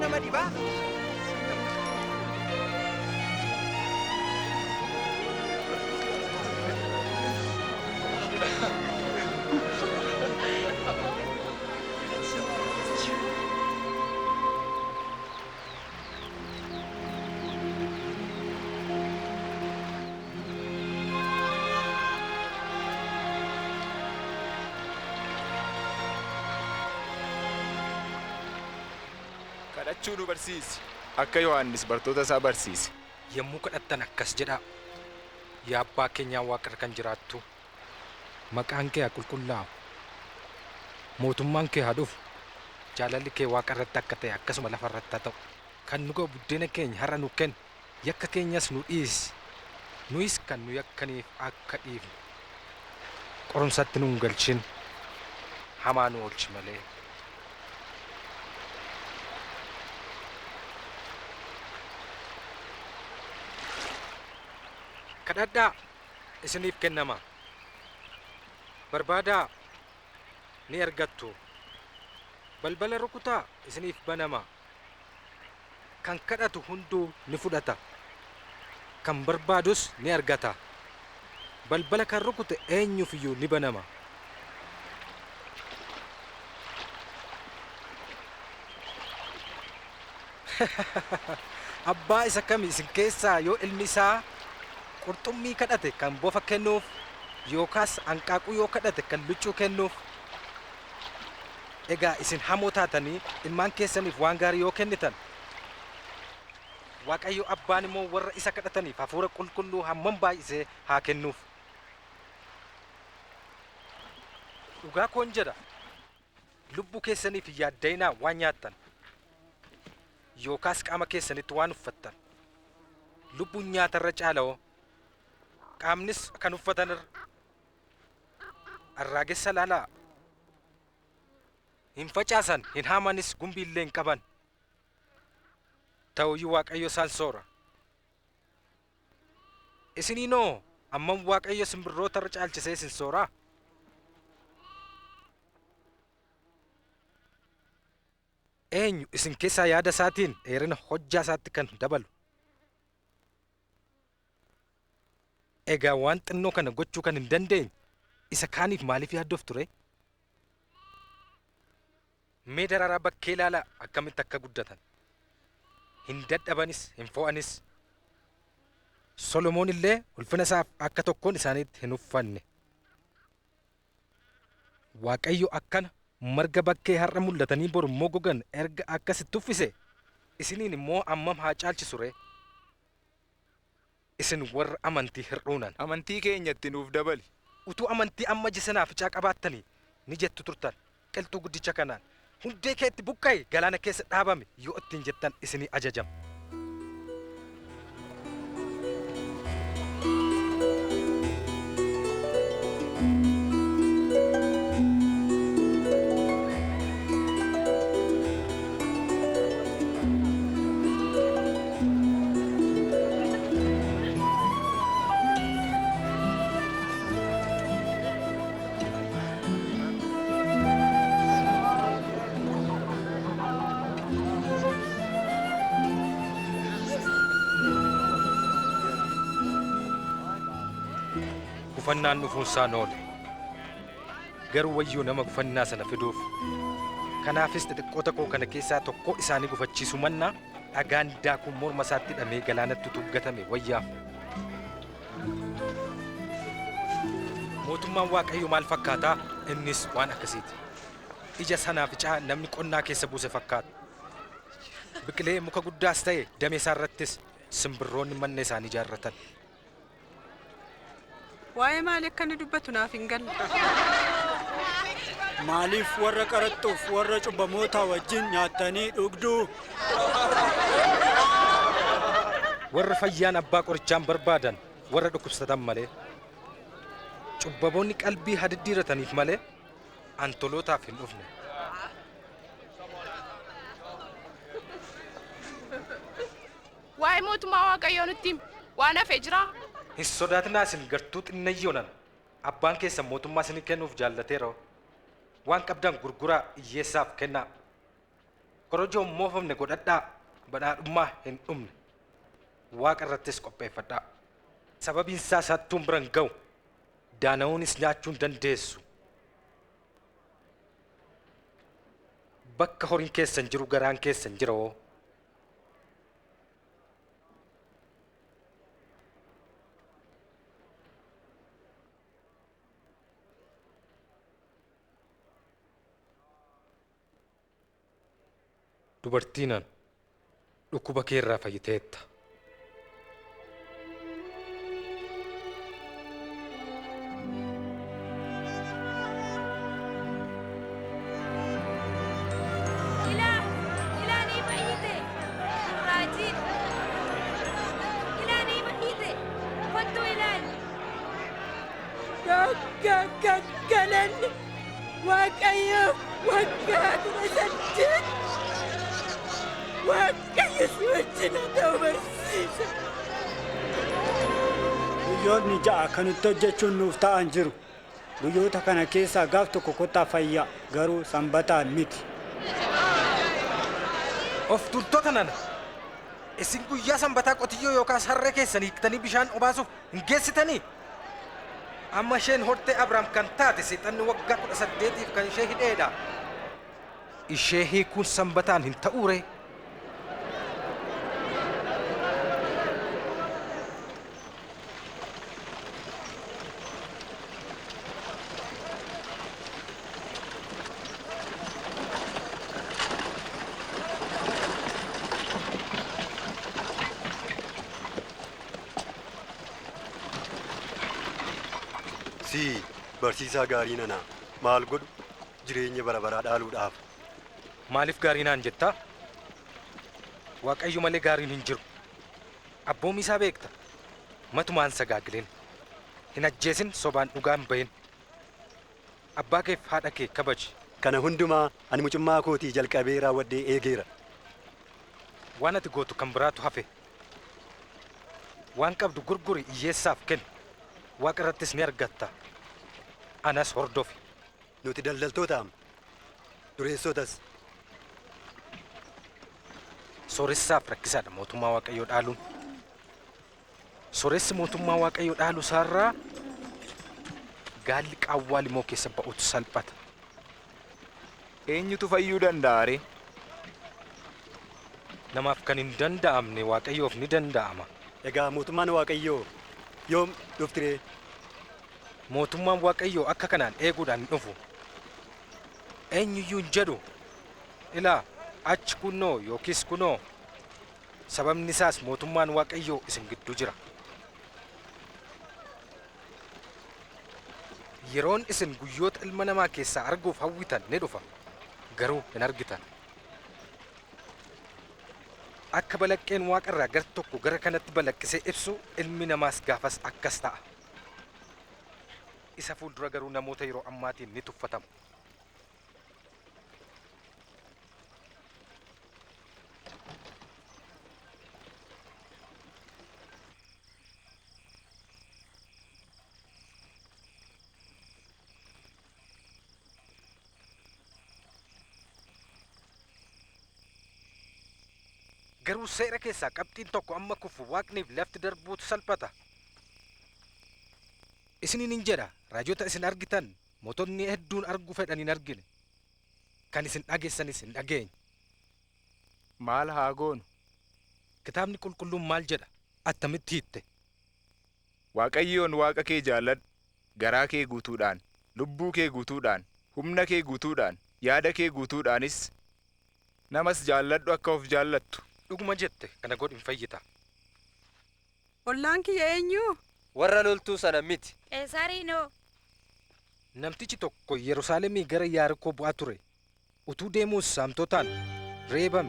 Nama dhibaa. Kadhachuu nu barsiisi. Akka Yohaannis bartoota isaa barsiise. Yommuu kadhattan akkas jedhaa. Yaa abbaa keenyaa waaqarra kan jiraattu, maqaan kee haa qulqullaa'u. Mootummaan kee haa dhufu. Jaalalli kee waaqa irratti akka ta'e akkasuma lafa irratti haa ta'u. Kan nu ga'u buddeena keenya har'a nu kenni. Yakka keenyas nu dhiisi. Nuyis kan nu yakkaniif akka dhiifnu. Qorumsatti nu hin galchin. Hamaa nu oolchi malee. Kadhadhaa isiniif kennama. Barbaadaa ni argattu. Balbala rukutaa isiniif banama. Kan kadhatu hunduu ni fudhata. Kan barbaadus ni argata. Balbala kan rukute eenyuuf iyyuu ni banama. Abbaa isa kami isin keessaa yoo ilmi isaa qurxummii kadhate kan bofa kennuuf yookaas hanqaaquu yoo kadhate kan luccuu kennuuf. Egaa isin hamoo taatanii ilmaan keessaniif waan gaarii yoo kennitan, Waaqayyo abbaan immoo warra isa kadhataniif hafuura qulqulluu hammam baay'isee haa kennuuf. Dhugaa koon jedha, lubbuu keessaniif hin yaadda'inaa waan nyaattan yookaas qaama keessanitti waan uffattan. Lubbuun nyaatarra caala'oo, qaamnis kan uffatanirra. Arraagessa laalaa. Hin facaasan, hin haamanis, gumbii illee hin qaban. Ta'uyyuu Waaqayyo isaan soora. Isiniinoo hammam Waaqayyo simbirroota irra caalchisee isin sooraa? Eenyu isin keessaa yaada isaatiin dheerina hojjaa isaatti kan dabalu? Egaa waan xinnoo kana gochuu kan hin dandeenye isa kaaniif maaliif yaaddoftu ree? Mee daraaraa bakkee ilaalaa akkamitti akka guddatan. Hin dadhabanis, hin fo'anis. Solomoon illee ulfina isaaf akka tokkoon isaaniitti hin uffanne. Waaqayyo akkana marga bakkee har'a mul'atanii boru immoo gogan erga akkasitti uffise, isiniin immoo hammam haa caalchisu ree? Isin warra amantii hir'uunan. Amantii keenyatti nuuf dabali. Utuu amantii amma ija sanaaficaa qabaattanii ni jettu turtan. Qilxuu guddicha kanaan, hundee keetti buqqa'i galaana keessa dhaabame yoo ittiin jettan isinii ajajama. Gufannaan dhufuun isaan oole. Garuu wayyoo nama gufannaa sana fiduuf. Kanaafis xixiqqoota koo kana keessaa tokko isaanii gufachiisuu mannaa dhagaan daakuun morma isaatti hidhamee galaanatti utuu gatame wayyaaf. Mootummaan Waaqayyoo maal fakkaataa? Innis waan akkasiiti. Ija sanaaficaa namni qonnaa keessa buuse fakkaata. Biqilee muka guddaas ta'e damee isaa irrattis simbirroonni manna isaanii ijaarratan. Waa'ee maalii akka inni dubbatu naaf hin galle. Maaliif warra qaraxxuuf warra cubbamoota wajjin nyaattanii dhugduu? Warra fayyaan abbaa qorichaan barbaadan warra dhukkubsatan malee. Cubbamoonni qalbii hadiddiirataniif malee antolootaaf hin dhufne. Waa'ee mootummaa Waaqayyoo nutti himi. Waan hafee jiraa? Hin sodaatinaa isin gartuu xinnayyoon ana. Abbaan keessan mootummaa isinii kennuuf jaallateera. Waan qabdan gurguraa hiyyeessaaf kennaa. Korojoo hin moofamne godhadhaa, badhaadhummaa hin dhumne. Waaqa irrattis qopheeffadhaa. Sababiin isaas hattuun bira hin ga'u. Daana'uunis nyaachuu hin dandeessu. Bakka horiin keessan jiru garaan keessan jira hoo. Dubartiinan dhukkuba kee irraa fayyiteetta. Ilaa, ilaa ni fayyite. Raajiin. Ilaa ni fayyite. Kottuu ilaali. Galanni Waaqayyoof waggaa 18 Waaqayyo si wajjin haa ta'u barsiisa. Guyyoonni 6 kan nutti hojjechuun nuuf ta'an jiru. Guyyoota kana keessaa gaaf tokko kottaa fayyaa, garuu sanbataan miti. Of tuultota nana! Isin guyyaa sanbataa qotiyyoo yookaas harree keessan hiiktanii bishaan obaasuuf hin geessitanii? Amma isheen hortee Abrahaam kan taate seexanni waggaa 18f kan ishee hidheedha. Ishee hiikuun sanbataan hin ta'uu ree? Si barsiisaa gaarii nana, maal godhu jireenya bara baraa dhaaluudhaaf? Maaliif gaarii naan jettaa? Waaqayyo malee gaariin hin jiru. Abboommii isaa beekta. Matumaan sagaagilin. Hin ajjeesin, sobaan dhugaa hin bahin. Abbaa keef haadha kee kabaji. Kana hundumaa ani mucummaa kootii jalqabee raawwadhee eegeera. Waan ati gootu kan biraatu hafe. Waan qabdu gurguri hiyyeessaaf kenni. Waaqa irrattis ni argatta. Anas hordofi. Nuti daldaltootaam, dureessotas. Sooressaaf rakkisaadha mootummaa Waaqayyoo dhaaluun. Sooressi mootummaa Waaqayyoo dhaalu isaarraa gaalli qaawwaa limoo keessa ba'utu salphata. Eenyutu fayyuu danda'a ree? Namaaf kan hin danda'amne Waaqayyoof ni danda'ama. Egaa mootummaan Waaqayyoo yoom dhufti ree? Mootummaan Waaqayyoo akka kanaan eeguudhaan hin dhufu. Eenyuyyuu hin jedhu. Ilaa, achi kunoo yookiis kunoo. Sababni isaas mootummaan Waaqayyoo isin gidduu jira. Yeroon isin guyyoota ilma namaa keessaa arguuf hawwitan ni dhufa. Garuu hin argitan. Akka balaqqeen waaqa irraa gar tokko gara kanatti balaqqisee ibsu ilmi namaas gaafas akkas ta'a. Isa fuuldura garuu namoota yeroo ammaatiin ni tuffatamu. Garuu seera keessaa qabxiin tokko amma kufu waaqniif lafti darbuutu salphata. Isiniin hin jedha, raajota isin argitan mootonni hedduun arguu fedhan hin argine. Kan isin dhageessanis hin dhageenye. Maal haa goonu? Kitaabni qulqulluun maal jedha? Attamitti hiitte? Waaqayyoon Waaqa kee jaalladhu. Garaa kee guutuudhaan, lubbuu kee guutuudhaan, humna kee guutuudhaan, yaada kee guutuudhaanis namas jaalladhu akka of jaallattu. Dhuguma jette, kana godhi hin fayyita. Ollaan kiyya eenyu? Warra loltuu sana miti. Qeesariinoo. Namtichi tokko Yerusaalemii gara Yaarikoo bu'aa ture. Utuu deemuus saamtotaan reebame.